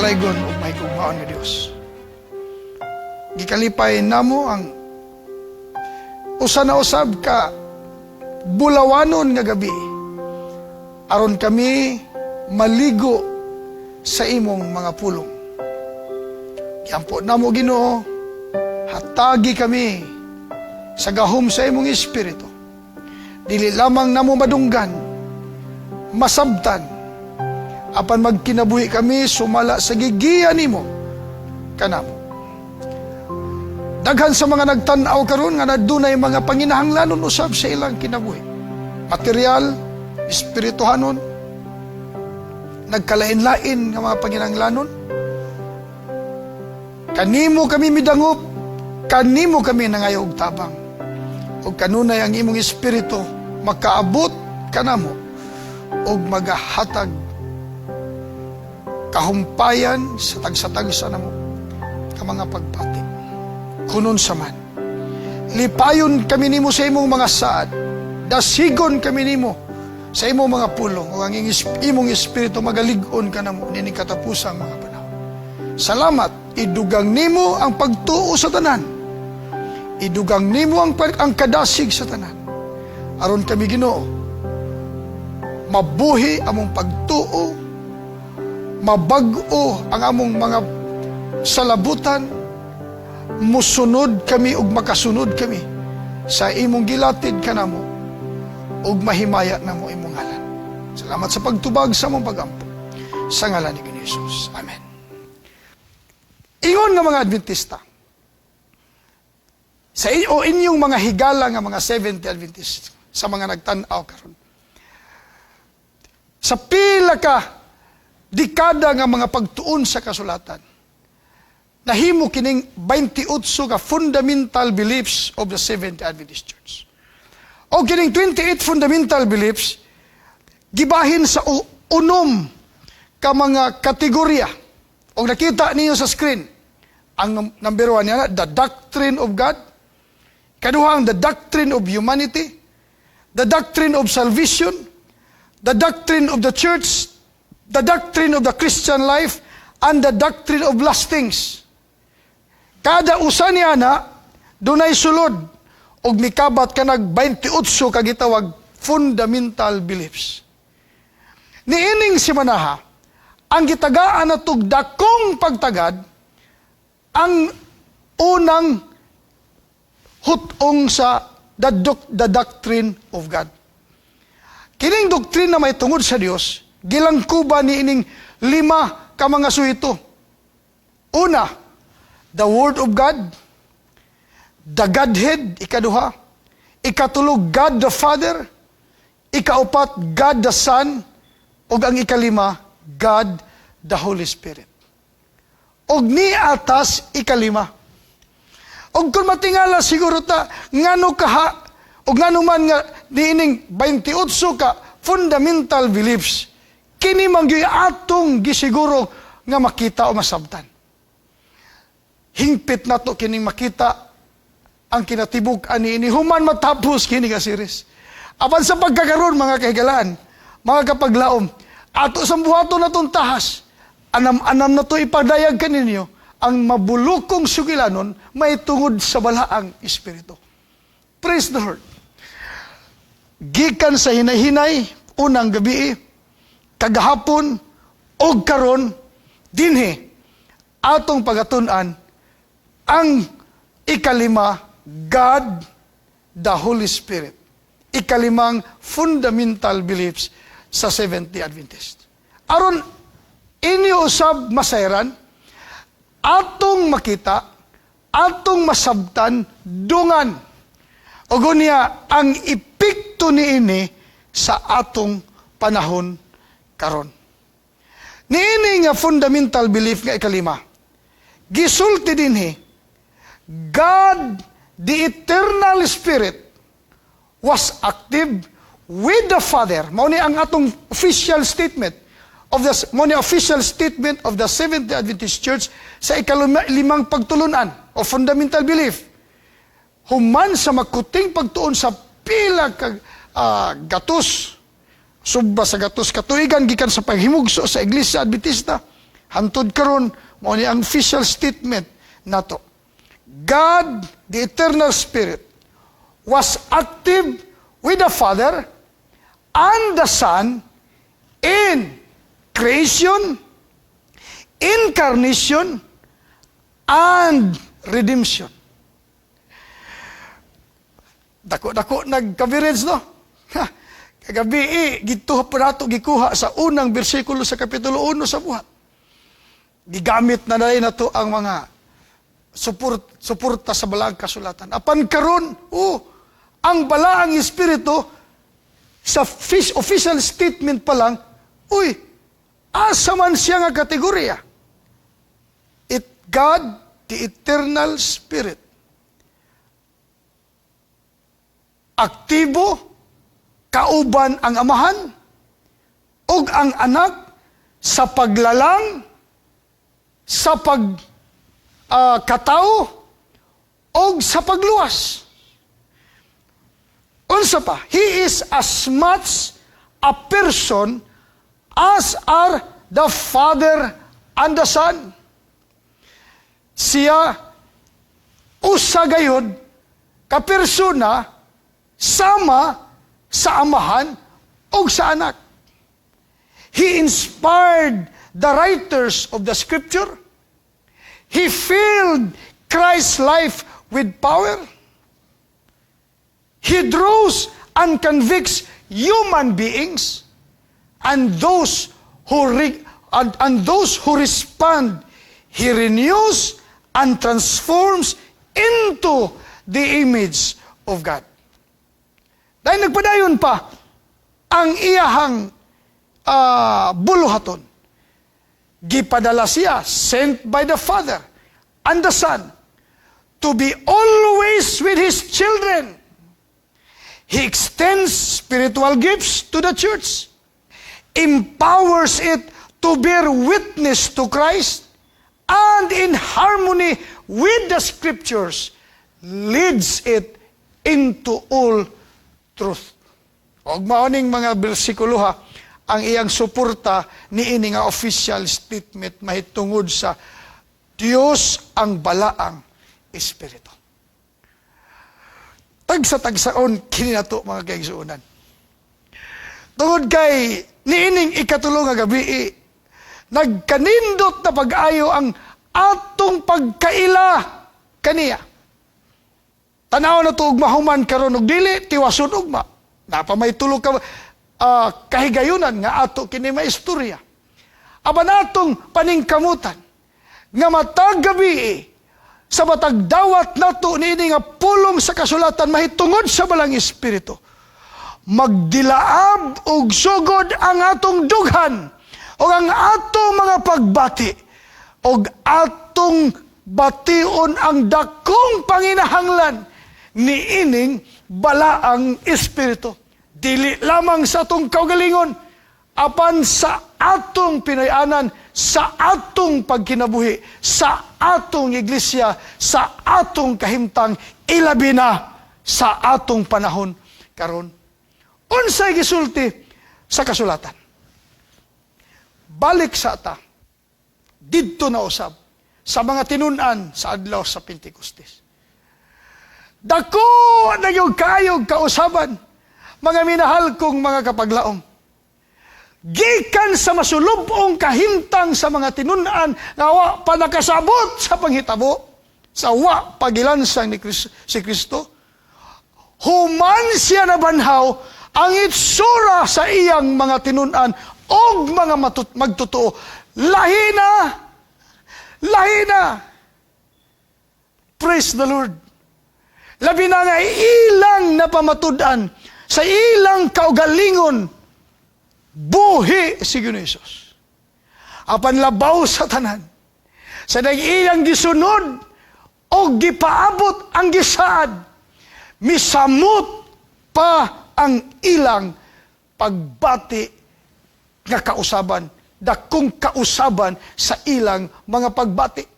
Mapalaygon ug mahigugmaon nga Dios. Gikalipay namo ang usa na usab ka bulawanon nga gabi aron kami maligo sa imong mga pulong. Giampo namo, Ginoo, hatagi kami sa gahom sa imong Espiritu. Dili lamang namo madunggan, masabtan, apan magkinabuhi kami sumala sa gigiya nimo kanamo. Daghan sa mga nagtan-aw karon nga nadunay mga panginahanglanon usab sa ilang kinabuhi. Material, espirituhanon, nagkalain-lain nga mga panginahanglanon. Kanimo kami midangop, kanimo kami nangayo og tabang. Ug kanunay ang imong Espiritu makaabot kanamo ug magahatag kahumpayan sa tagsa-tagsa namo ka mga pagpati. Kunon sa man. Lipayon kami nimo sa imong mga saad. Dasigon kami nimo sa imong mga pulong ug ang imong Espiritu magalig-on kanamo nining katapusang mga panahon. Salamat, idugang nimo ang pagtuo sa tanan. Idugang nimo ang kadasig sa tanan. Aron kami, Ginoo, mabuhi among pagtuo, mabag-o ang among mga salabutan, musunod kami ug makasunod kami sa imong gilatid kanamo ug mahimaya namo imong ngalan. Salamat sa pagtubag sa among pagampo. Sa ngalan ni Ginoong Jesus. Amen. Ingon nga mga Adventista, sa o inyong mga higala nga mga Seventh Adventist, sa mga nagtan-aw karon. Sa pila ka dekada nga mga pagtuon sa kasulatan, nahimo kining 28 ka fundamental beliefs of the Seventh Adventist Church. O kining 28 fundamental beliefs gibahin sa 6 ka mga kategorya. O nakita niyo sa screen, ang number 1 niya, the doctrine of God. Kaduha ang the doctrine of humanity, the doctrine of salvation, the doctrine of the church, the doctrine of the Christian life, and the doctrine of last things. Kada usa niya na dunay sulod og mikabat kanag 28 ka gitawag fundamental beliefs. Niining simanaha, ang gitagaan natog dakong pagtagad ang unang hutong sa the doctrine of God. Kining doktrina may tungod sa Dios, gilangkuban ni ining lima ka mga suhito. Una, the Word of God, the Godhead, ikaduha, ikatulo, God the Father, ikaupat, God the Son, ug ang ikalima, God the Holy Spirit. Og ni atas ikalima. Og kung matingala siguro ta, ngano kaha, og ngano man nga niining 28 ka fundamental beliefs, kini man gyud atong gisiguro nga makita o masabtan. Hingpit nato kining makita ang kinatibuk-an niini human matapos kini nga series. Apan sa pagkakaroon, mga kahigalaan, mga kapaglaom, ato sa buhaton natong tahas, anam-anam na to ipadayag kaninyo ang mabulukong sugilanon may tungod sa Balaang Espiritu. Praise the Lord. Gikan sa hinay-hinay, unang gabi, kagahapon, og karon, dinhi, atong pagatun-an, ang ikalima, God, the Holy Spirit. Ikalimang fundamental beliefs sa Seventh-day Adventist. Aron inyo usab masayran, atong makita, atong masabtan, dungan. O gunya, ang epekto niini sa atong panahon karon. Niini nga fundamental belief nga ikalima, gisulti dinhi, God, the eternal Spirit, was active with the Father. Mao ni ang atong official statement of the mao ni official statement of the Seventh-day Adventist Church sa ikalimang pagtulunan o fundamental belief. Human sa makuting pagtuon sa pila ka gatos, sobra sa gatos katuigan gikan sa paghimugso sa Iglesia Adventista. Hantod karon, mao ni ang official statement nato. God, the eternal Spirit, was active with the Father and the Son in creation, incarnation, and redemption. Dako-dako nag-coverage, no? Ha, kagabi, eh, gituha pa nato gikuha sa unang bersikulo sa Kapitulo 1 sa Buhat. Gigamit na na nato ang mga suporta sa Balaang Kasulatan. Apan karon, oh, ang Balaang Espiritu sa official statement pa lang, uy, asa man siya nga kategorya? It God, the eternal Spirit. Aktibo, kauban ang Amahan, ug ang Anak sa paglalang, sa pag katao, og sa pagluwas. Unsa pa? He is as much a person as are the Father and the Son. Siya usa gayud ka persona sama sa Amahan ug sa Anak. He inspired the writers of the Scripture. He filled Christ's life with power. He draws and convicts human beings and those who respond, He renews and transforms into the image of God. Dahil nagpadayon pa ang iyahang buluhaton. Gipadala siya, sent by the Father and the Son, to be always with His children. He extends spiritual gifts to the church, empowers it to bear witness to Christ, and in harmony with the Scriptures, leads it into all truth. Og maoning mga bersikulo ha, ang iyang suporta niini nga official statement mahitungod sa Dios ang Balaang Espiritu. Tagsa-tagsaon kini nato, mga kaigsuonan. Tungod kay niining ikatulo nga gabi, eh, nagkanindot na pag-ayo ang atong pagkaila kaniya. Tanaw na to og mahuman karon og dili tiwason ugma. Napa may tulo ka kahigayunan nga ato kini maistorya. Apan atong paningkamutan nga matag gabi, eh, sa matag dawat nato niini nga pulong sa kasulatan mahitungod sa Balaang Espiritu, magdilaab og sugod ang atong dughan o ang atong mga pagbati og atong bation ang dakong panginahanglan niining Balaang Espiritu. Dili lamang sa atong kaugalingon, apan sa atong Pinoyanan, sa atong pagkinabuhi, sa atong iglesia, sa atong kahimtang, ilabi na sa atong panahon karon. Unsay gisulti sa kasulatan? Balik sa ta didto na usab sa mga tinun-an sa adlaw sa Pentecostes. Dako na yung kayog kausaban, mga minahal kong mga kapaglaom. Gikan sa masulubong kahimtang sa mga tinun-an nga wa pa nakasabot sa panghitabo, sa wa pagilansang ni Kristo, si Kristo, human siya nabanhaw, ang itsura sa iyang mga tinun-an og mga magtotoo, lahi na, lahi na. Praise the Lord. Labi na nga ilang napamatud-an sa ilang kaugalingon, buhi si Ginoong Hesus. Apan labaw sa tanan, sa iyang gisunod o gipaabot ang gisaad, misamot pa ang ilang pagbati nga kausaban, dakong kausaban sa ilang mga pagbati.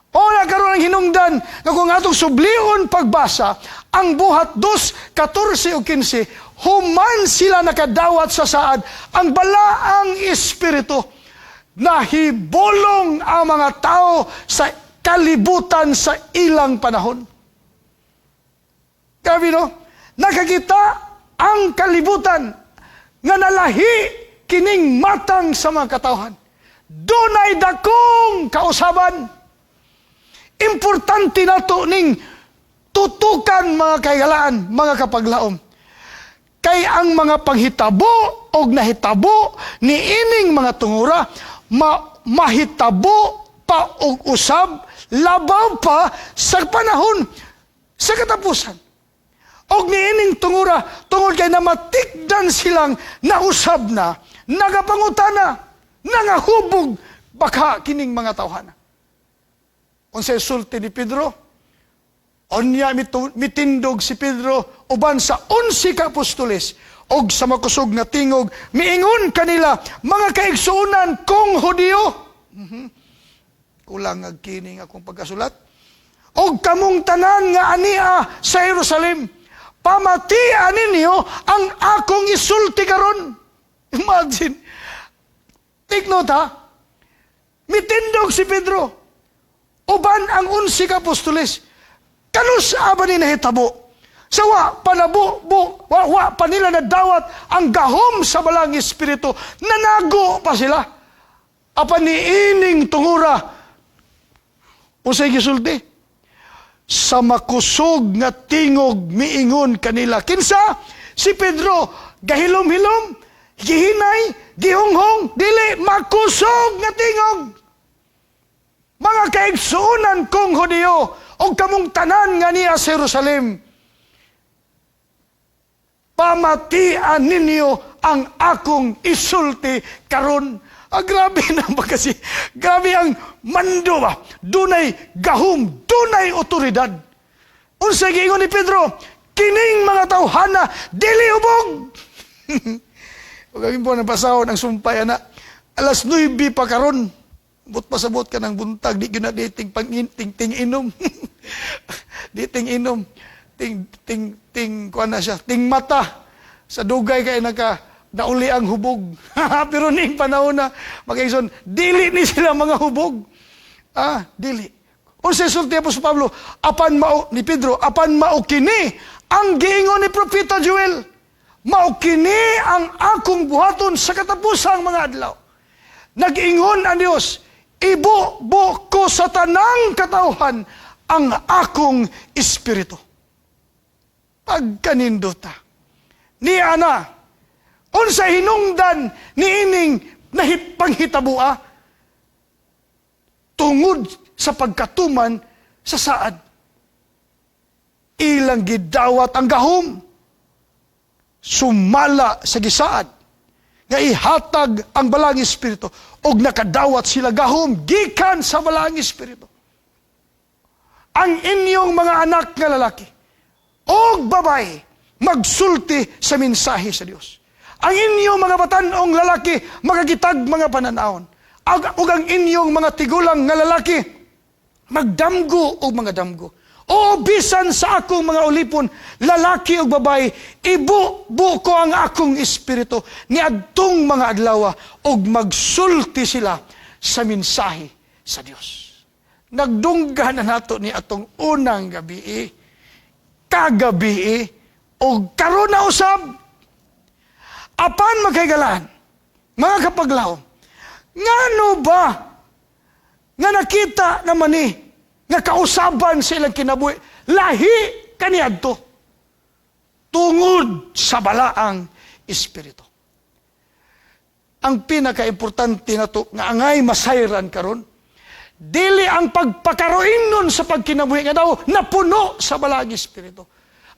O nagkaroon ang hinungdan nga kung atong sublion pagbasa, ang Buhat 2, 14 o 15, human sila nakadawat sa saad, ang Balaang Espiritu, Nahibulong ang mga tao sa kalibutan sa ilang panahon. Grabe, no? Nakakita ang kalibutan nga nalahi kining matang sa mga katawhan. Dunay dakong kausaban. Importante nato ning tutukan, mga kahigalaan, mga kapaglaom. Kay ang mga panghitabo og nahitabo ni ining mga tungura mahitabo pa og usab labaw pa sa panahon sa katapusan. Og niining tungura, tungod kay namatikdan silang nausab na, nagapangutana, nangahubog baka kining mga tawhana. Unsay sulti ni Pedro? Unya mitindog si Pedro uban sa 11 ka apostoles og sa makusog nga tingog miingon kanila, "Mga kaigsuonan kong Hudiyo." Kulang ag kining akong pagkasulat. "Og kamong tanan nga ania sa Jerusalem, pamatian ninyo ang akong isulti karon." Imagine. Take note ha. Mitindog si Pedro uban ang 11 ka apostoles. Kanus-a ba ni nahitabo? Sa wa pa nabu, bu, wa, wa pa nila nadawat ang gahom sa Balaang Espiritu. Nanago pa sila. Apan niining tungura, unsay gisulti? Sa makusog nga tingog miingon kanila. Kinsa? Si Pedro, gahilom-hilom, gihinay, gihunghong, dili, makusog nga tingog. "Mga kaigsuonan kong Hudiyo, og kamong tanan nga ania sa Jerusalem, pamatian ninyo ang akong isulti karon." Ah, grabe na ba kasi? Grabe ang mando ba? Dunay gahom, dunay otoridad. Unsay giingon ni Pedro? "Kining mga tawhana dili hubog." Ug ang po nabasahon ang sumpay ana. Alas 9 pa karon. But pasabot ka ng buntag, di gyud na di ting pangin ting ting inom. Di ting inom. Ting ting ting kuan na siya, ting mata. Sa dugay kay naka nauli ang hubog. Pero ning panahon na magaison, dili ni sila mga hubog. Ah, dili. Unsay sulti Apostol Pablo, apan mao ni Pedro, "Apan mao kini ang giingon ni Propeta Joel. Mao kini ang akong buhaton sa katapusang mga adlaw. Nag-ingon ang Dios, ibubo ko sa tanang katawhan ang akong espiritu." Pagkanindota. Ni ana, unsa hinungdan ni ining nahipanghitabua tungod sa pagkatuman sa saad? Ilang gidawat ang gahom sumala sa gisaad nga ihatag ang Balaang Espiritu og nakadawat sila gahom gikan sa Balaang Espiritu. "Ang inyong mga anak nga lalaki og babae magsulti sa mensahe sa Dios. Ang inyong mga batan-ong lalaki makakitag mga pananawon. Ug ang inyong mga tigulang nga lalaki magdamgo og mga damgo. O bisan sa akong mga ulipon, lalaki o babae, ibubo ko ang akong espiritu niadtong mga adlaw ug magsulti sila sa mensahe sa Dios." Nagdungga na nato ni atong unang gabi, kagabi, o karon na usab. Apan magkaigalaan, mga kapaglaom, ngano ba nga nakita naman ni nga kausaban sa ilang kinabuhi, lahi kaniadto tungod sa Balaang Espiritu? Ang pinakaimportante nato nga angay masayran karon, dili ang pagpakaroin nun sa pagkinabuhi nga daw napuno sa Balaang Espiritu.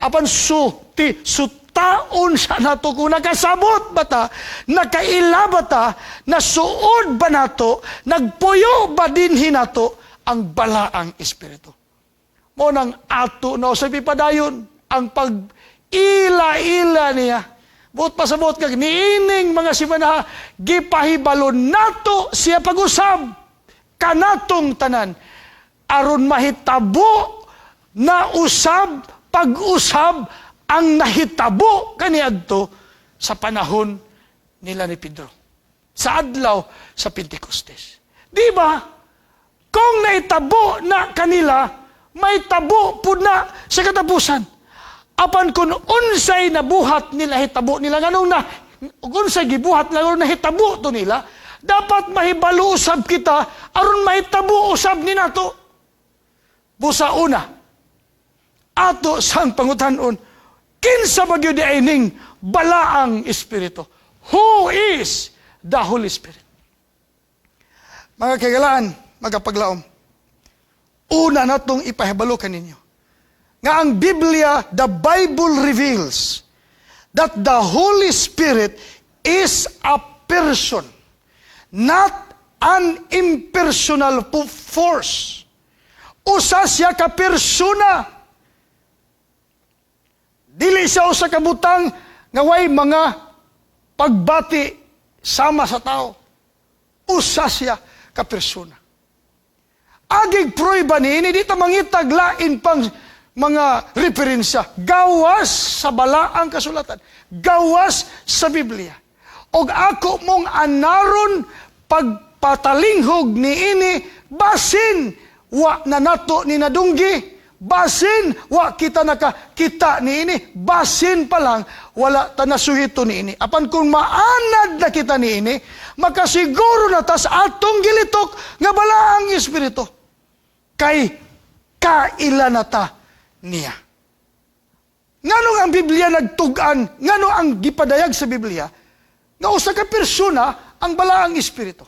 Apan su ti sutaon sa nato kung nakasabot ba ta, nakaila ba ta, nasuod ba nato, nagpuyo ba dinhi nato ang Balaang Espiritu. Mo nang ato na sa pipadayon ang pag ila-ila niya. Buot pasabot kag niining mga simana gipahibalon nato siya pag-usab kanatong tanan aron mahitabo na usab pag-usab ang nahitabo kaniadto sa panahon nila ni Pedro. Sa adlaw sa Pentecostes. Di ba? Kung naitabo na kanila, may tabo pud na sa katapusan. Apan kung unsay nabuhat nila, hitabo nila, nganong na, kung unsay gibuhat nila, nganong nahitabo to nila, dapat mahibalo usab kita aron mahitabo usab ni nato. Busa una, ato sang pangutanon, kinsa ba gyud ning Balaang Espiritu? Who is the Holy Spirit? Mga kaigalaan, magapaglaom, una natong ipahibalo kaninyo nga ang Biblia, the Bible reveals that the Holy Spirit is a person, not an impersonal force. Usa siya ka persona. Dili siya usa ka butang nga way mga pagbati sama sa tao. Usa siya ka persona. Agig prueba niini, di ta mangitag lain pang mga referensya. Gawas sa Balaang Kasulatan. Gawas sa Biblia. Og ako mong anaron pagpatalinghog niini, basin wa na nato ni nadunggi, basin wa kita nakakita niini, basin pa lang wala ta nasuhito niini. Apan kung maanad na kita niini, makasiguro na ta sa atong gilitok nga Balaang Espiritu kay kaila na ta niya. Nganong ang Biblia nagtug-an, ngano ang gipadayag sa Biblia nga usa ka persona ang Balaang Espiritu?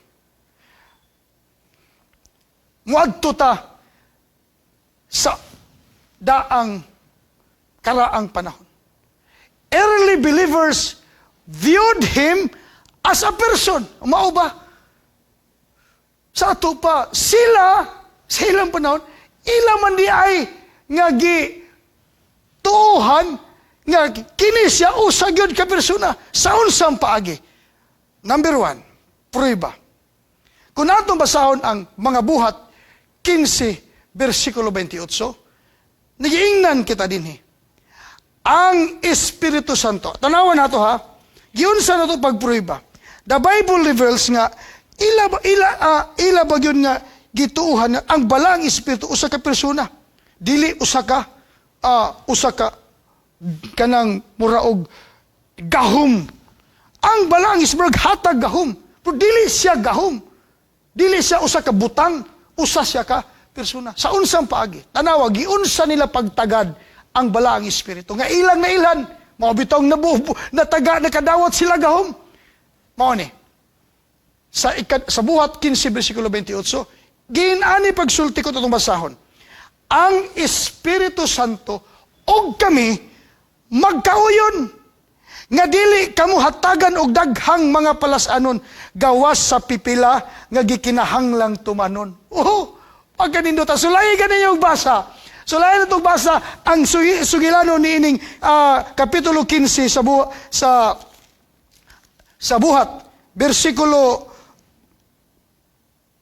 Muadto ta sa daang karaang panahon. Early believers viewed him as a person. Mao ba? Sa ato pa, sila, sa ilang panahon, ila man di ay nga gi tuohan nga kini siya usa gyud ka persona. Sa unsang paagi? Number one, prueba. Kung atong basahon ang Mga Buhat 15, versikulo 28, nagiingnan kita dinhi. Ang Espiritu Santo. Tanawan nato ha. Giunsa na to pagprueba? The Bible reveals nga ila ba gyud nga gituohan nga ang Balaang Espiritu usa ka persona. Dili usa ka kanang muraog gahom. Ang Balaang Espiritu hatag gahom. Pero dili siya gahom. Dili siya usa ka butang, usa siya ka persona. Sa unsang paagi? Tanawa, giunsa nila pagtagad ang Balaang Espiritu nga ilang na ilan, mao bitong nabubo, nataga, nakadawat sila gahom. Mao ni. Sa Buhat 15 versikulo 28, giinani pagsulti ko itong basahon. Ang Espiritu Santo og kami magkauyon nga dili kamo hatagan og daghang mga palas-anon gawas sa pipila nga gikinahanglang tumanon. Oh, pagkanindot, sulay ganin yung basa. Sulay na itong basa ang sugilano niining kapitulo 15 sa Buhat, versikulo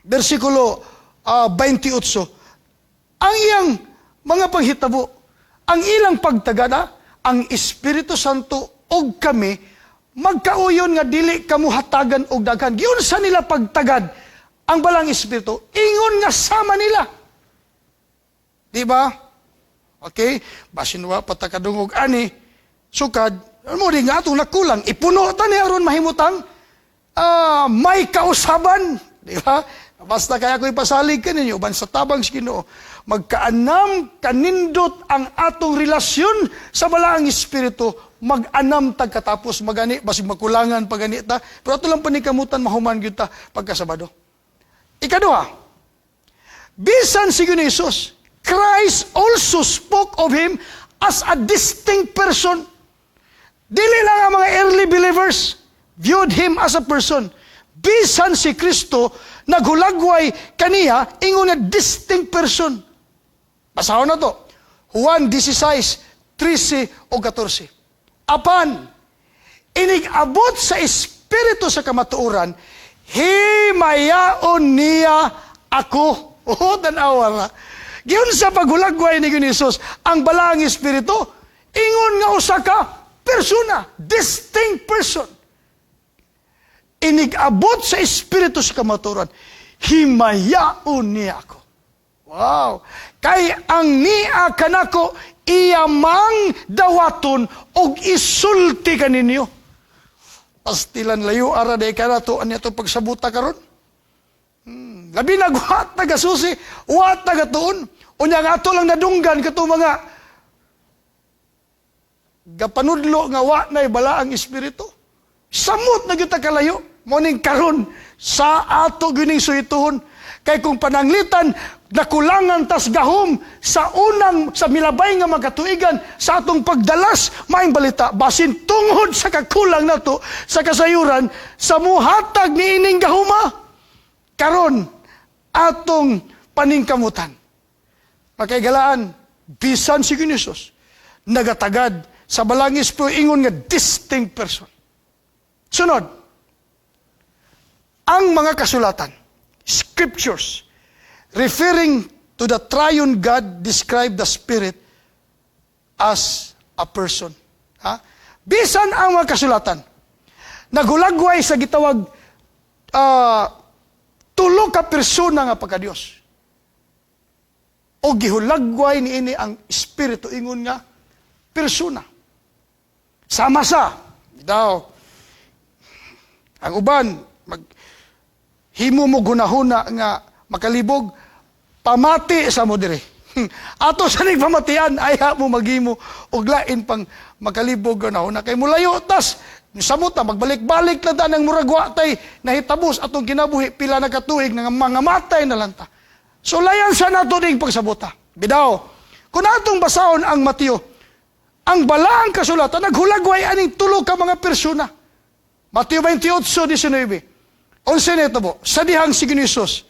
28. Ang iyang mga panghitabo, ang ilang pagtagada, ang Espiritu Santo og kami magkauyon nga dili kamo hatagan og daghan. Giunsa nila pagtagad ang Balaang Espiritu? Ingon nga sama nila. Di ba? Okay? Basin wa pa ta kadungog ani, sukad, mo di nga atong nakulang, ipuno ta ni aron mahimutang may kausaban. Di ba? Basta kaya ko ipasalig kaninyo, uban sa tabang sa Ginoo, magkaanam kanindot ang atong relasyon sa Balaang Espiritu, mag-anam tag katapos magani, basig makulangan pa gani ta, pero ato lang panikamutan mahuman gyud ta pagkasabado. Ikaduha, bisan si Ginoong Jesus, Christ also spoke of him as a distinct person. Dili lang ang mga early believers viewed him as a person. Bisan si Kristo naghulagway kaniya ingon nga distinct person. Basahon na to. Juan 16, 13 o 14. Apan, inig-abot sa Espiritu sa kamatuoran, himayaon niya ako. Oh, tanawa ra. Giunsa paghulagway ni Jesus ang Balaang Espiritu, ingon nga usa ka persona, distinct person. Inig-abot sa Espiritu sa kamatuoran, himayaon niya ako. Wow! Kay ang niya kanako, iya mang dawaton og isulti kaninyo. Pastilan layo ara day kanato ani ato pagsabuta karon. Labi nag wa nagasusi, wa nagatuon. Unya nga ato lang nadunggan kato mga gapanudlo nga wa na'y balaang espiritu. Samot na gyud ta kalayo. Mao ning karon sa ato gyuning suytuhon. Kay kung pananglitan nakulangan tas gahom sa unang sa milabay nga magkatuigan sa atong pagdalas maayong balita, basin tungod sa kakulang nato sa kasayuran sa muhatag niining gahuma, karon atong paningkamutan. Makaigalaan, bisan si Jesus nagatagad sa balaang espiritu ingon nga distinct person. Sunod, ang mga kasulatan, scriptures referring to the triune God describe the Spirit as a person. Ha? Bisan ang mga kasulatan nagulagway sa gitawag tulo ka persona nga pagka-Dios. O gihulagway niini ang Espiritu ingon nga persona. Sama sa daw ang uban mag himo mo gunahuna nga makalibog, pamati sa mo diri. Ato sa ning pamatian, ayha mo maghimo og lain pang makalibog gunahuna kay mulayo tas samot na magbalik-balik na ta ng murag wa tay nahitabos atong kinabuhi pila na katuig nga mga matay na lang ta. So layan sa nato ning pagsabota. Bidaw, kung atong basahon ang Mateo, ang balaang kasulatan naghulagway aning tulo ka mga persona. Mateo 28:19. Unsa nito po? Sa dihang si Jesus,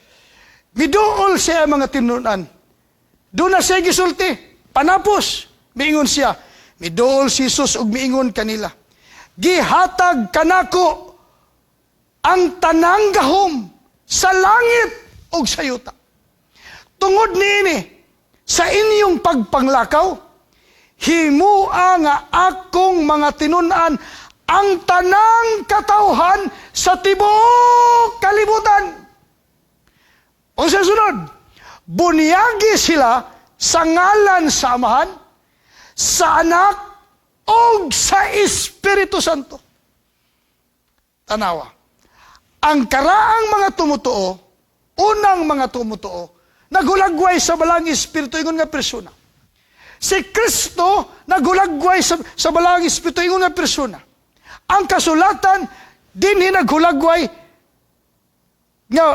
miduol siya mga tinunan. Doon na siya gisulti. Panapos, miingon siya. Miduol si Jesus ug miingon kanila: "Gihatag kanako ang tanang gahom sa langit ug sa yuta. Tungod niini, sa inyong pagpanglakaw, himua nga akong mga tinun-an ang tanang katawhan sa tibuok kalibutan." O sa sunod, "Bunyagi sila sa ngalan sa Amahan, sa Anak, o sa Espiritu Santo." Tanawa. Ang karaang mga tumutuo, unang mga tumutuo, nagulagway sa balaang Espiritu ingon nga persona. Si Kristo nagulagway sa balaang Espiritu ingon nga persona. Ang kasulatan dinhi naghulagway nga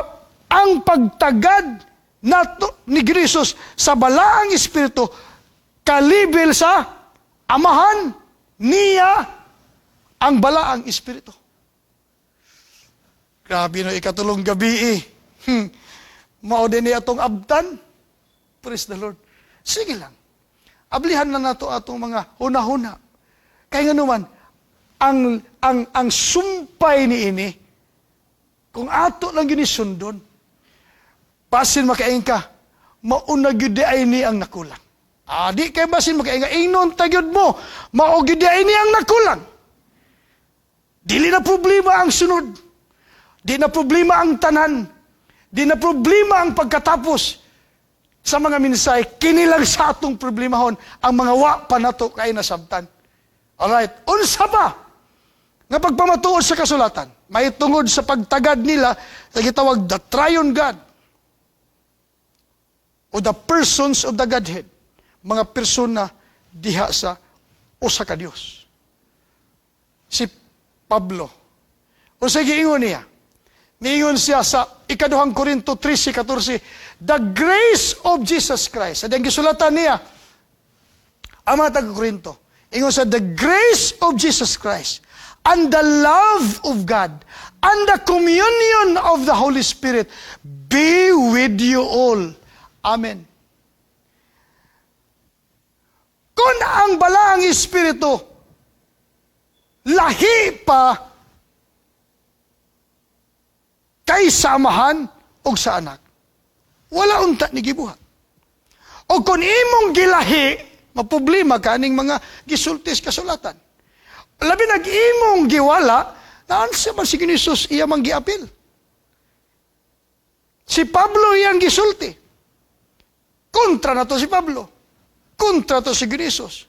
ang pagtagad nato ni Jesus sa balaang Espiritu kalibil sa Amahan, niya, ang balaang Espiritu. Grabe no ikatulong gabi eh. Mao din ni atong abtan. Praise the Lord. Sige lang. Ablihan na nato atong mga huna-huna. Kaya nga naman, ang sumpay ni ini, kung ato lang yun sundon, basin makaing ka, mauna gyud di ay ni ang nakulang. Ah, di kay basin makaing ka, ingnon ta gyud mo, mao gyud di ay ni ang nakulang. Dili na problema ang sunod. Di na problema ang tanan. Di na problema ang pagkatapos sa mga mensahe. Kini lang sa atong problemahon ang mga wa pa nato kay nasabtan. Alright, unsa pa nga pagpamatuod sa kasulatan may tungod sa pagtagad nila sa gitawag the triune God o the persons of the Godhead, mga persona diha sa usa ka Dios? Si Pablo, unsa giingon niya? Niingon siya sa ikaduhang Korinto 13:14, "The grace of Jesus Christ." Sa diyang gisulatan niya ang mga taga-Korinto. Ingon sa, "The grace of Jesus Christ and the love of God and the communion of the Holy Spirit be with you all. Amen." Kung ang balaang Espiritu lahi pa kay sa Amahan o sa Anak, wala unta ni gibuhat. O kung imong gilahi, maproblema kaning mga gisultis kasulatan. Labi nag imong giwala, Naan siya man si Jesus iya mang giapil. Si Pablo iyang gisulti. Kontra na to si Pablo. Kontra to si Jesus.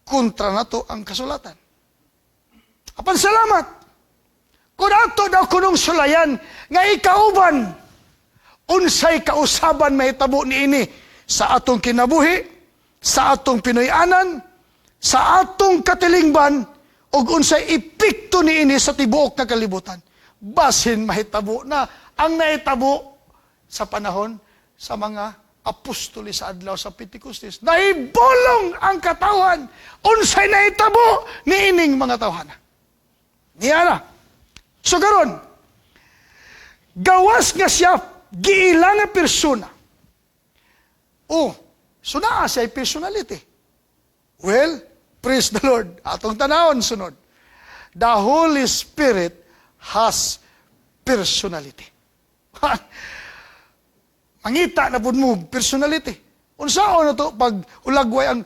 Kontra na to ang kasulatan. Apan salamat. Kung ato daw kunong sulayan nga ikauban, unsay kausaban mahitabo niini sa atong kinabuhi, sa atong Pinoy-anan, sa atong katilingban, ug unsay epekto niini sa tibuok nga kalibutan. Basin mahitabo na ang nahitabo sa panahon sa mga apostoli sa adlaw sa Pentecostes. Nahibulong ang katawhan unsay nahitabo niining mga tawhana. Niya na. So karon, gawas nga siya giila nga persona. Oh, so naa siya personality. Well, praise the Lord. Atong tanawon sunod. The Holy Spirit has personality. Mangita na pud mo personality. Unsaon na to pag ulagway ang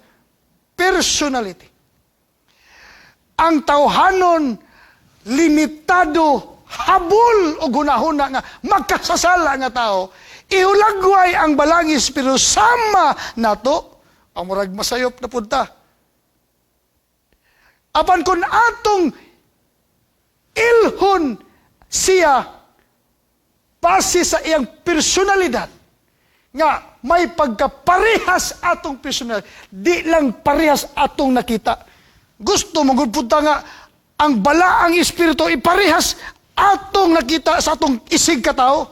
personality? Ang tawhanon limitado, habol o gunahuna nga magkasasala nga tao, ihulagway ang Balaang Espiritu sama nato, ang murag masayop na punta. Apan kung atong ilhon siya base sa iyang personalidad, nga may pagkaparehas atong personalidad, di lang parehas atong nakita. Gusto mo gud punta nga ang Balaang Espiritu iparehas atong nakita sa atong isig katao.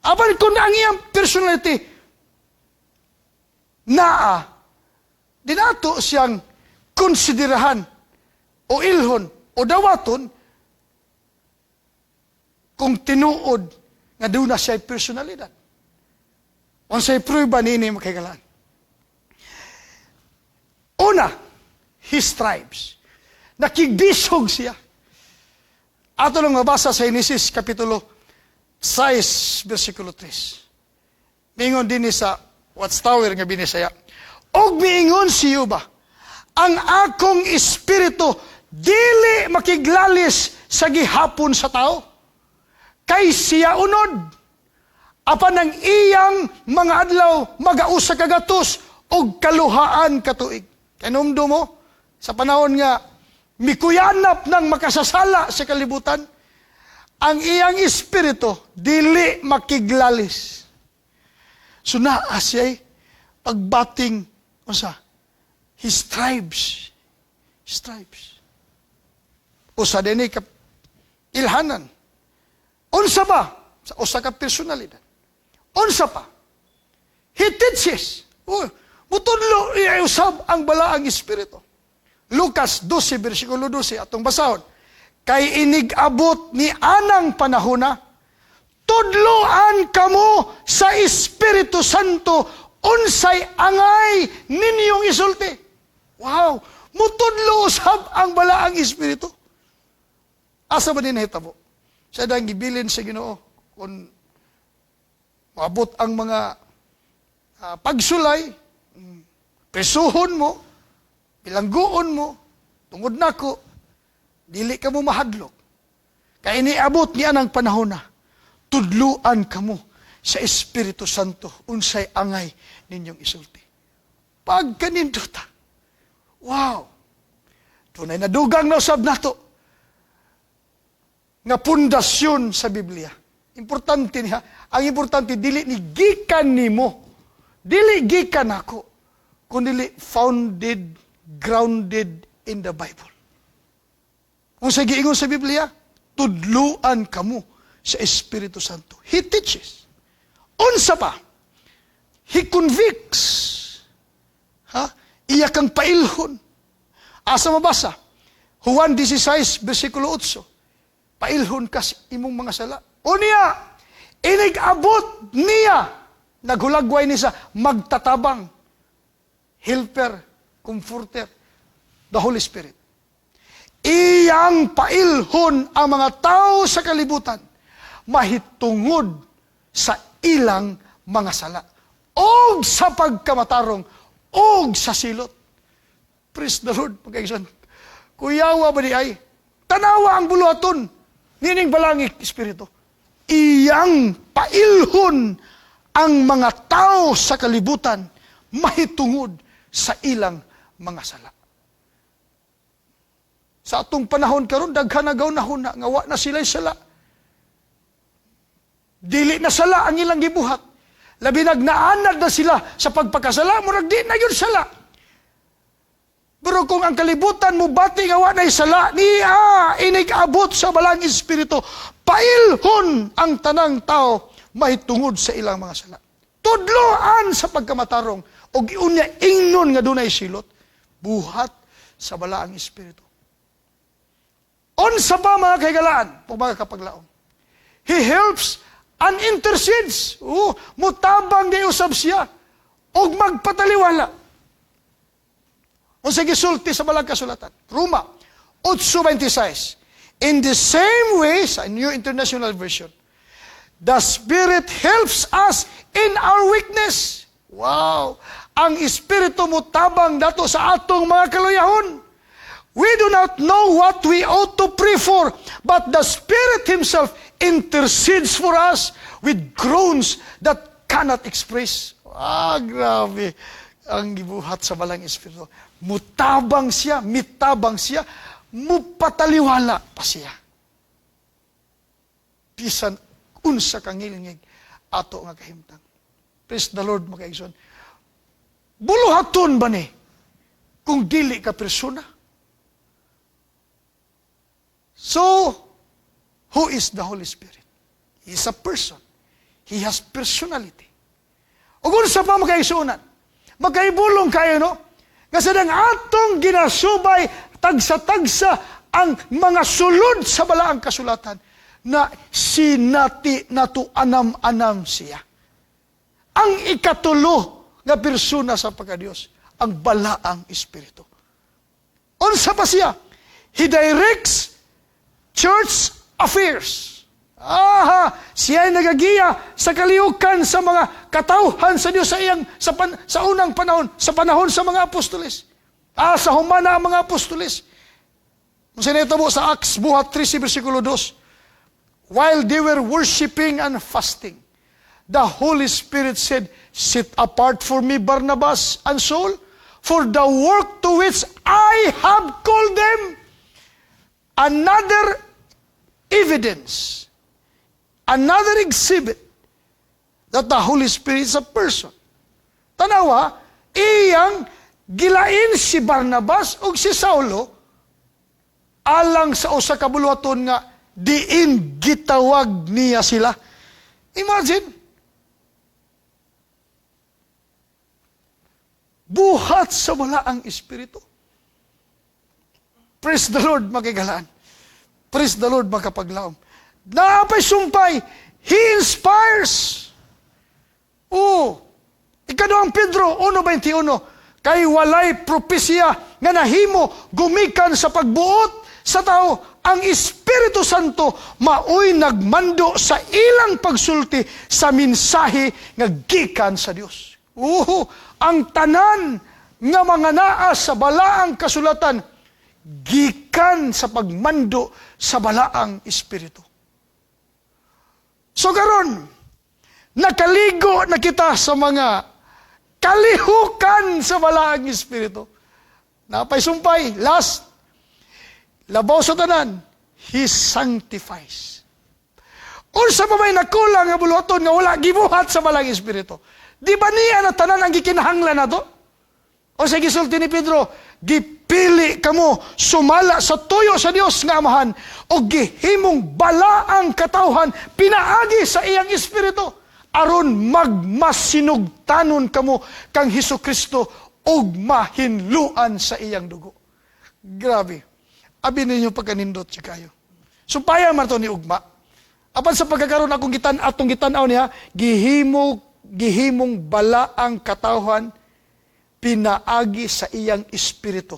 Apan kung ang iyang personality naa, dinato siyang konsiderahan o ilhon o dawaton kung tinuod nga duna siya personalidad. Unsay prueba nini, makaigalaan? Una, he strives. Nakigbisog siya. Ato lang mabasa sa Genesis Kapitulo 6, versikulo 3. Mingon din ni sa Watchtower nga Binisaya. "Og miingon si Jehova, ang akong espiritu dili makiglalis sa gihapon sa tao. Kay siya unod. Apan ang iyang mga adlaw magausa kagatos og kaluhaan katuig." Kanumdo mo, sa panahon nga mikuyanap ng makasasala sa kalibutan, ang iyang espiritu dili makiglalis. So naa siya pagbating unsa? He strives. Strives. Usa dinhi ka ilhanan. Unsa ba? Sa usa ka personalidad. Unsa pa? He teaches. Oh, mutudlo usab ang Balaang Espiritu. Lucas 12, versikulo 12, atong basahon. "Kay inig-abot ni anang panahona, tudloan kamo sa Espiritu Santo unsay angay ninyong isulti." Wow! Mutudlo usab ang Balaang Espiritu. Asa ba din nahitabo? Sa dang gibilin sa Ginoo kung maabot ang mga pagsulay, presuhon mo, bilangguon mo, tungod nako, dili ka mo mahadlok. Kay iniabot niya ng panahon na, tudluan kamo sa Espiritu Santo, unsay angay ninyong isulti. Pagkanindota. Wow! Dunay nadugang na usab nato nga pundasyon sa Biblia. Importante niya. Ang importante, dili ni gikan nimo. Dili gikan ako. Kundi founded, grounded in the Bible. Kung sa giingon sa Biblia, tudluan kamo sa Espiritu Santo. He teaches. Unsa pa? He convicts. Ha? Iya kang pailhon. Asa mabasa? Juan 16, versikulo 8. Pailhon ka sa imong mga sala. Unya, inig-abot niya, naghulagway ni sa magtatabang, helper, comforter, the Holy Spirit. Iyang pailhon ang mga tao sa kalibutan, mahitungod sa ilang mga sala, og sa pagkamatarong, og sa silot. Praise the Lord, pagkaigsoon. Kuyawa ba di ay? Tanawa ang buluhaton nining Balaang Espiritu. Iyang pailhon ang mga tao sa kalibutan mahitungod sa ilang mga sala. Sa atong panahon karon, daghan na nahuna nga wa na sila sala. Dili na sala ang ilang gibuhat. Labi nag naanad na sila sa pagpakasala, murag di na yun sala. Pero kung ang kalibutan mo bati nga wa na sala, niya inig-abot sa Balaang Espiritu, pailhon ang tanang tao mahitungod sa ilang mga sala. Tudloan sa pagkamatarong og unya ingnon nga dunay silot, buhat sa Balaang Espiritu. Unsa pa, mga kahigalaan o mga kapaglaom? He helps and intercedes. Oh, mutabang di usab siya og magpataliwala. Unsa gisulti sa Balaang Kasulatan? Roma 8:26. In the same way, sa New International Version, the Spirit helps us in our weakness. Wow! Ang Espiritu mutabang dato sa atong mga kaluyahon. We do not know what we ought to pray for, but the Spirit Himself intercedes for us with groans that cannot express. Ah, grabe. Ang gibuhat sa Balaang Espiritu. Mutabang siya, mitabang siya, mupataliwala pa siya. Bisan unsa kangilngig ato nga kahimtang. Praise the Lord, mga kaigsoon. Buluhaton ba ni kung dili ka persona? So, who is the Holy Spirit? He is a person. He has personality. Ug unsa pa, mga kaigsuonan? Magkaibulong kayo, no? Nga sa atong ginasubay, tagsa-tagsa ang mga sulod sa Balaang Kasulatan na sinati nato anam-anam siya. Ang ikatulo nga persona sa pagka-Diyos, ang Balaang Espiritu. Unsa pa siya? He directs church affairs. Aha, siya ay nagagiya sa kalihukan sa mga katawhan sa Diyos sa iyang sa, pan, sa unang panahon, sa panahon sa mga apostoles. Ah, sa humana ang mga apostoles. Kung sinito sa Acts buhat 3 versikulo 2, while they were worshiping and fasting, the Holy Spirit said, "Set apart for me Barnabas and Saul for the work to which I have called them." Another evidence, another exhibit that the Holy Spirit is a person. Tanawa, iyang gilain si Barnabas ug si Saulo alang sa usa ka buluhaton nga diin gitawag niya sila. Imagine, buhat sa Balaang Espiritu. Praise the Lord, mga kahigalaan. Praise the Lord, mga kapaglaom. Naa pay sumpay, He inspires. Oh, Ikaduhang Pedro 1:21, kay walay propesya nga nahimo gumikan sa pagbuot sa tao, ang Espiritu Santo maoy nagmando sa ilang pagsulti sa mensahe nga gikan sa Dios. Ang tanan nga mga naa sa Balaang Kasulatan gikan sa pagmando sa Balaang Espiritu. So karon, nakaligo na kita sa mga kalihukan sa Balaang Espiritu. Naa pay sumpay, last, labaw sa tanan, He sanctifies. Unsa pa may nakulang nga buluhaton nga wala gibuhat sa Balaang Espiritu? Di ba niya na tanan ang gikinahanglan nato? O sa gisulti ni Pedro, gipili kamo sumala sa tuyo sa Dios nga Amahan o gihimong balaang katawhan pinaagi sa iyang Espiritu aron magmasinugtanon kamo kang Hesus Kristo ug mahinluan sa iyang dugo. Grabe. Abi ninyo pagkanindot siya kayo. Sumpayan man to ni ugma. Apan sa pagkakaroon akong gitan atong gitan-aw niya, gihimong balaang katawhan pinaagi sa iyang Espiritu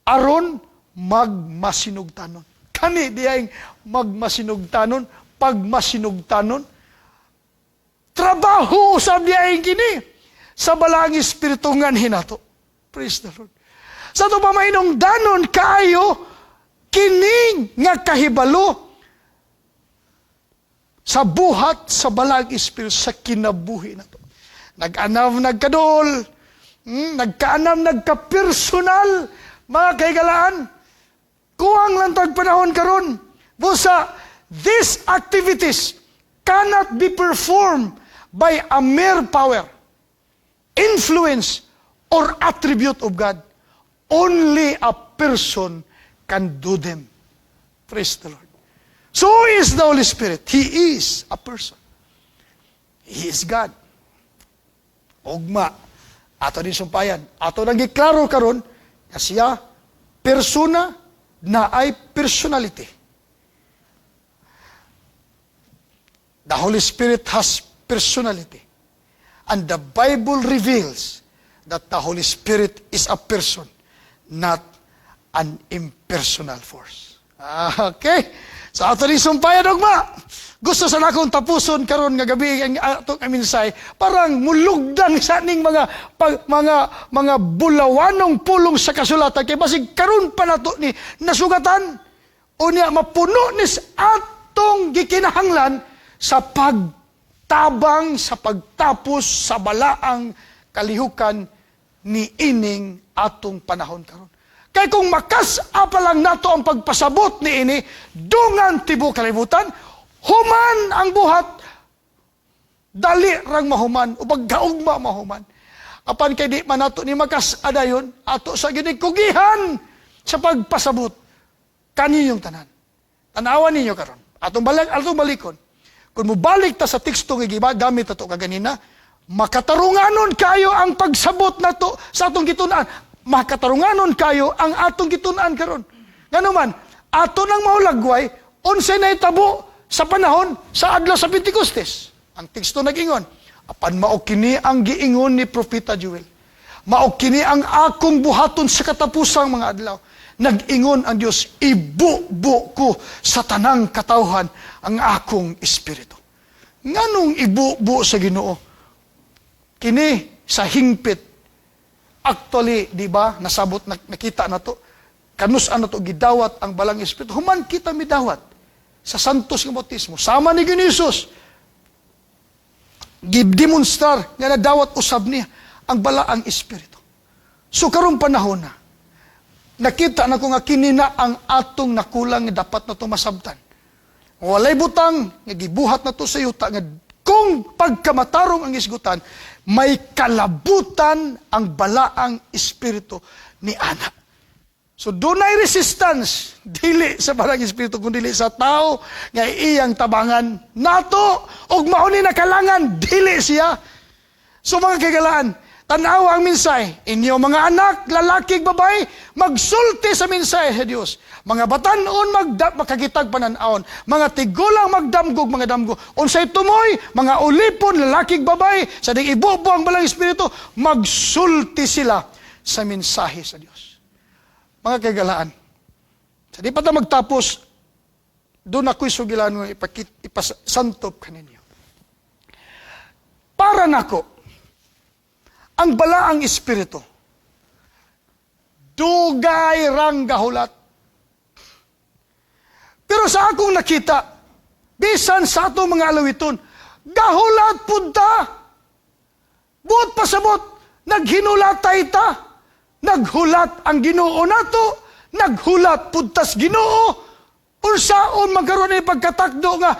aron magmasinugtanon. Kani diyang magmasinugtanon, pagmasinugtanon. Trabaho usab diyang kini sa Balaang Espiritu nganhi nato. Praise the Lord. Sa ato pa mainungdanon kaayo, Kining nga kahibalo sa buhat sa Balaang Espiritu sa kinabuhi nato. Nag-anam nagkaduol, nagkaanam nagka-personal, mga kahigalaan. Kuwang lang tag panahon karon. Busa, these activities cannot be performed by a mere power, influence, or attribute of God. Only a person can do them. Praise the Lord. So is the Holy Spirit. He is a person. He is God. Ugma. Ato din sumpayan. Ato nang giklaro karon nga siya persona na ay personality. The Holy Spirit has personality. And the Bible reveals that the Holy Spirit is a person, not an impersonal force. Okay. So ato ning sumpayan ugma. Gusto sa nakong tapuson karon nga gabi ang atong mensahe, parang mulugdan sa ning mga pag, mga mga bulawanong pulong sa kasulatan kay basig karon pa nato ni nasugatan, unya mapuno nis atong gikinahanglan sa pagtabang sa pagtapos sa balaang kalihukan ni ining atong panahon karon. Kay kung makas-a pa lang nato ang pagpasabot ni ini, dungan tibuok kalibutan, human ang buhat, dali rang mahuman, o pagkaugma mahuman. Apan kay di man nato ni makas-a dayon, ato sa ginikugihan sa pagpasabot kaninyong tanan. Tanawan ninyo karon. Atong balik, atong balikon. Kung mobalik ta sa teksto nga giba gamit ato kaganina, makatarunganon kayo ang pagsabot nato sa atong gitun-an. Makatarunganon kayo ang atong gitun-an karon. Ngano man, ato nang mahulagway unsay nahitabo sa panahon sa adlaw sa Pentecostes. Ang teksto nag-ingon, "Apan mao kini ang giingon ni Propeta Joel. Mao kini ang akong buhaton sa katapusang mga adlaw. Nag-ingon ang Dios, ibubo ko sa tanang katawhan ang akong espiritu." Nganong ibubo sa Ginoo? Kini sa hingpit. Actually, di ba, nasabot, nakita na to, kanus-an na to, gidawat ang Balaang Espiritu. Human kita midawat sa santos nga bautismo. Sama ni Ginoo Jesus, gidemonstrar nga nadawat usab niya ang Balaang Espiritu. So karong panahon na, nakita na ko nga kini na ang atong nakulang nga dapat na to masabtan. Walay butang nga gibuhat na to sa yuta nga kung pagkamatarong ang isgutan, may kalabutan ang Balaang Espiritu ni ana. So dunay resistance, dili sa Balaang Espiritu, kundi dili sa tao nga iyang tabangan nato, ug mao ni nakalangan, dili siya. So mga kagalaan, tanawa ang mensahe. Inyo mga anak, lalaki ug babae, magsulti sa mensahe sa Dios. Mga batanon makakitag pananawon. Mga tigulang magdamgog mga damgo. Unsay tumoy, mga ulipon, lalaki ug babae, sa ding ibubo ang Balaang Espiritu, magsulti sila sa mensahe sa Dios. Mga kagalaan, sa di pa ta magtapos, doon ako'y sugilan nga ipasantop kaninyo. Para nako, ang Balaang Espiritu, dugay rang gahulat. Pero sa akong nakita, bisan sa atong mga alawiton, gahulat pud ta. Buot pasabot, naghinulatay ta. Naghulat ang Ginoo nato, naghulat pud tas Ginoo. Unsaon magkaroon ni pagkatakdo nga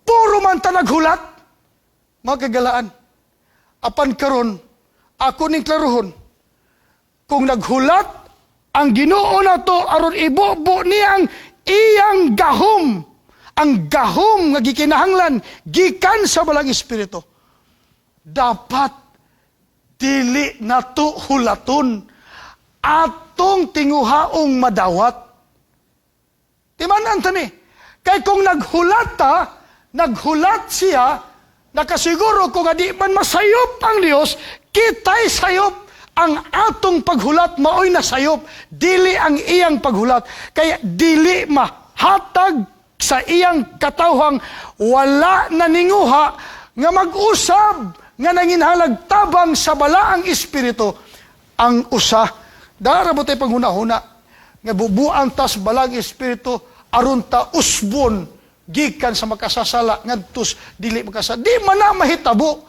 puro man ta naghulat? Mga kagalaan, apan karon ako ning klarohon, kung naghulat ang Ginoo nato aron ibubo niya ang iyang gahom, ang gahom nga gikinahanglan gikan sa Balaang Espiritu, dapat dili nato hulaton, atong tinguhaong madawat. Timan-an tani, kay kung naghulat ta, naghulat siya, nakasiguro kung di man masayop ang Dios, kita'y sayop. Ang atong paghulat maoy nasayop, dili ang iyang paghulat. Kaya dili mahatag sa iyang katawhang wala naninguha nga mag-usab nga nanginhalag tabang sa Balaang Espiritu ang usa. Dara mo tayo panghuna-huna. Nga bubuan tas Balaang Espiritu aron ta usbon gikan sa makasasala ngadto dili makasala. Di man na mahitabo.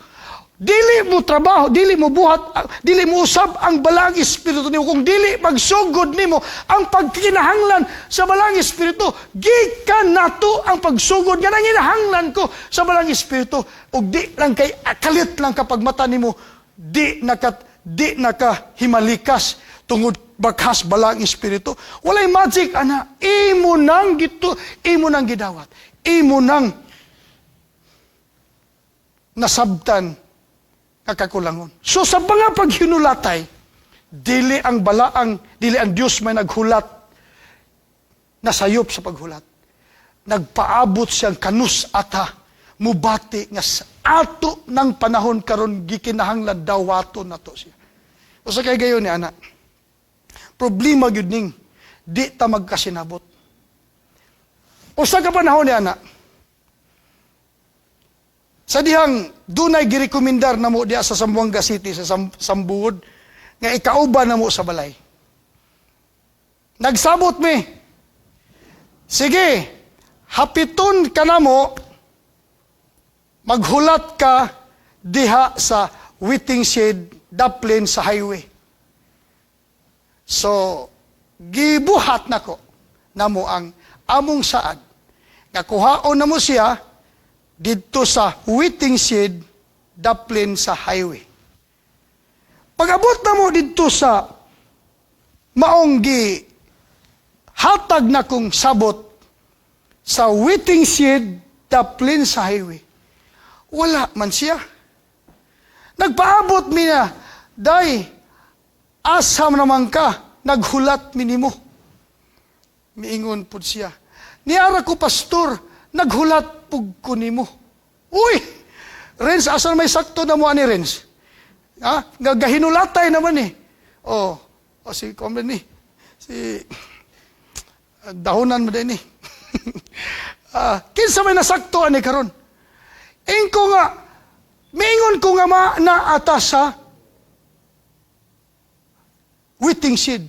Dili mo trabaho, dili mo buhat, dili mo usab ang Balaang Espiritu nimo kung dili magsugod nimo ang pagkinahanglan sa Balaang Espiritu. Gikan nato ang pagsugod nga nanginahanglan ko sa Balaang Espiritu, ug di lang kay kalit lang kapag mata nimo di naka himalikas tungod bakas Balaang Espiritu. Walay magic ana, imo nang gitu, imo nang gidawat, imo nang nasabtan nga kakulangon. So sa mga paghinulatay, dili ang balaang, dili ang Dios may naghulat na sayop sa paghulat. Nagpaabot siyang kanus ata mubati nga sa ato ng panahon karon gikinahanglan dawaton nato siya. Usa kay gayon ni ana. Problema gyud ning di ta magkasinabot. Usa ka panahon ni ana, sa dihang dunay girekomendar namo diha sa Zamboanga City, sa Sambuod, nga ikauban namo sa balay. Nagsabot mi. Sige, hapiton ka namo, maghulat ka diha sa waiting shed, daplin sa highway. So, gibuhat nako namo ang among saad. Nga kuhaon namo siya didto sa waiting shed, daplin sa highway. Pag-abot na mo didto sa maong gi hatag na kong sabot sa waiting shed, daplin sa highway, wala man siya. Nagpaabot mi na, "Day, asam naman ka, naghulat minimo?" Miingon pud siya, "Niara ko, pastor, naghulat pug ko nimo." Uy! Renz, asa may sakto na mo ani, Renz? Ha? Nga gahinulatay naman eh. Oh, oh si Comrade ni. Si dahonan mo din ni. Kinsa may nasakto ani karon? Ingko nga, miingon ko nga ma naata sa waiting shed,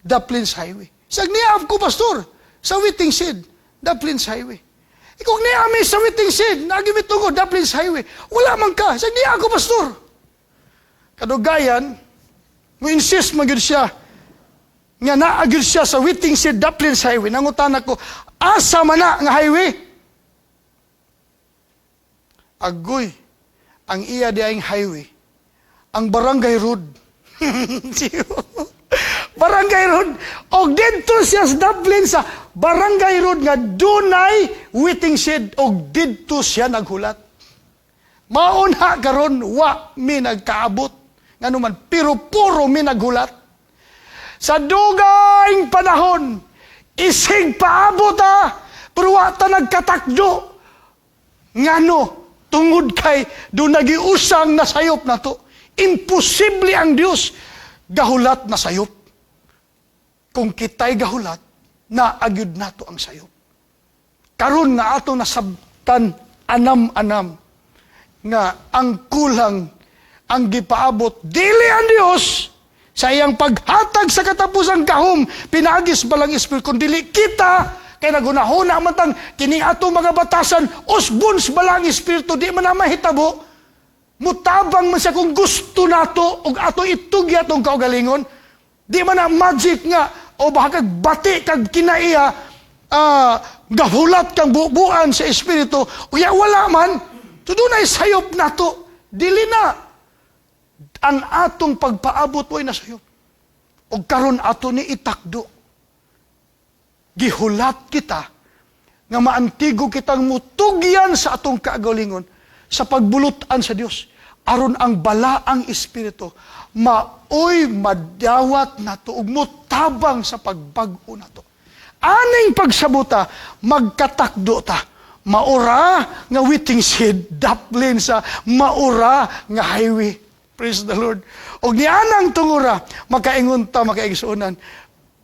Daplins Highway. Sag niya ko, pastor, sa waiting shed, Daplins Highway. Ikaw niya mi sa waiting shed, nagimit ko, Daplins Highway. Wala man ka. Sag niya ako, pastor. Kadugayan, mo insist man gyud siya, nga naa gyud siya sa waiting shed, Daplins Highway. Nangutana ko, "Asa man na nga highway?" Agoy, ang iya diayng highway, ang barangay road. Barangay road. Og didto siya sa Dublin sa barangay road nga dunay waiting shed og didto siya naghulat. Mauna karon wa mi nagkaabot. Ngano man, pero puro mi naghulat. Sa dugayng panahon, isig paabot ah, pero wa ta nagkatakdo. Ngano, tungod kay do nagiusang nasayop nato. Imposible ang Dios gahulat na sayop. Kung kita'y gahulat, naagyud nato ang sayop. Karon nga ato nasabtan anam-anam nga ang kulang ang gipaabot dili ang Dios sa iyang paghatag sa katapusang gahom pinaagis Balaang Espiritu, kun dili kita, kay nagunahuna man tang kining ato mga batasan usbon sa Balaang Espiritu. Di man na mahitabo. Mutabang man siya kung gusto nato ug ato itugya atong kaugalingon. Di man na magic nga o baka kag bati kag kinaiya, gahulat kang bubuan sa Espiritu. Uya wala man to, dunay sayop nato. Dili na ang atong pagpaabot mo'y nasayop. Og karon ato ni itakdo, gihulat kita nga maantigo kitang mutugyan sa atong kaagalingon sa pagbulutan sa Dios aron ang Balaang Espiritu maoy madawat nato ug motabang sa pagbag-o nato. Aning pagsabuta, magkatakdo ta. Maura nga waiting shed, daplin sa maura nga highway. Praise the Lord. Og nianang tungura, makaingon ta, makaigsuonan.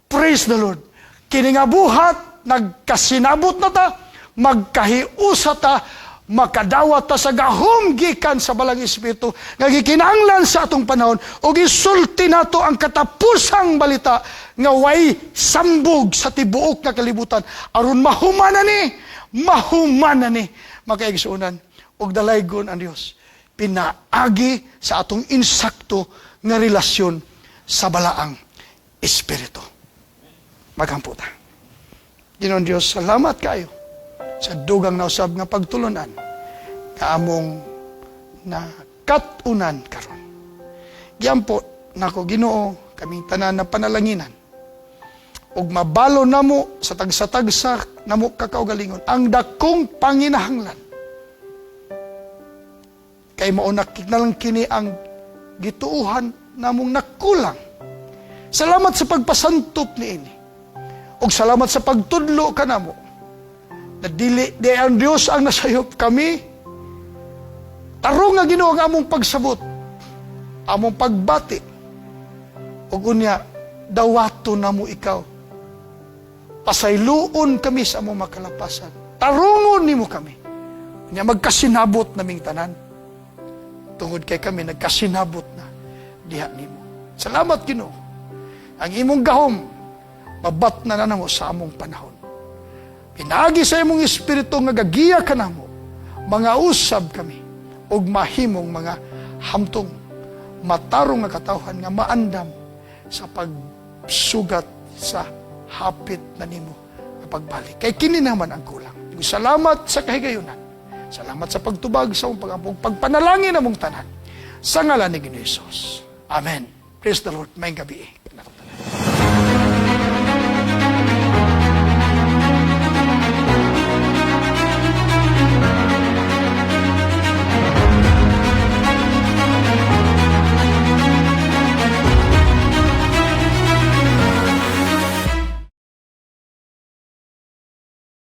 Praise the Lord. Kini nga buhat, nagkasinabot na ta, magkahiusa ta. Makadawat ta sa gahom gikan sa Balaang Espiritu nga gikinahanglan sa atong panahon ug isulti nato ang katapusang balita nga way sambog sa tibuok nga kalibutan aron mahuman ni, mahuman ni, mga kaigsuonan, ug dalaygon ang Dios pinaagi sa atong insakto nga relasyon sa Balaang Espiritu. Magampo ta. Ginoong Dios, salamat kayo sa dugang nausab nga pagtulunan nga among nakat-unan karon. Giampo nako, Ginoo, kaming tanan na panalanginan ug mabalo namo sa tagsa-tagsa namo kakaugalingon ang dakong panginahanglan kay mao na lang kini ang gituuhan namong nakulang. Salamat sa pagpasantop niini. Ug salamat sa pagtudlo kanamo na dili di ang Dios ang nasayop kami. Tarong nga, Ginoo, ang among pagsabot, among pagbati. Ug unya dawato namo ikaw. Pasayloon kami sa among makalapasan. Tarungon nimo kami. Unya magkasinabot naming tanan. Tungod kay kami nagkasinabot na diha nimo. Salamat, Ginoo. Ang imong gahom mabatna na namo sa among panahon. Pinaagi sa imong Espiritu nga gagiya kanamo, mga usab kami ug mahimong mga hamtong matarong nga katawhan nga maandam sa pagsugat sa hapit na nimo nga pagbalik. Kay kini naman ang kulang. Salamat sa kahigayunan. Salamat sa pagtubag sa among pagampo, pagpanalangin namong tanan. Sa ngalan ni Ginoo Hesus. Amen. Praise the Lord. Maayong gabii.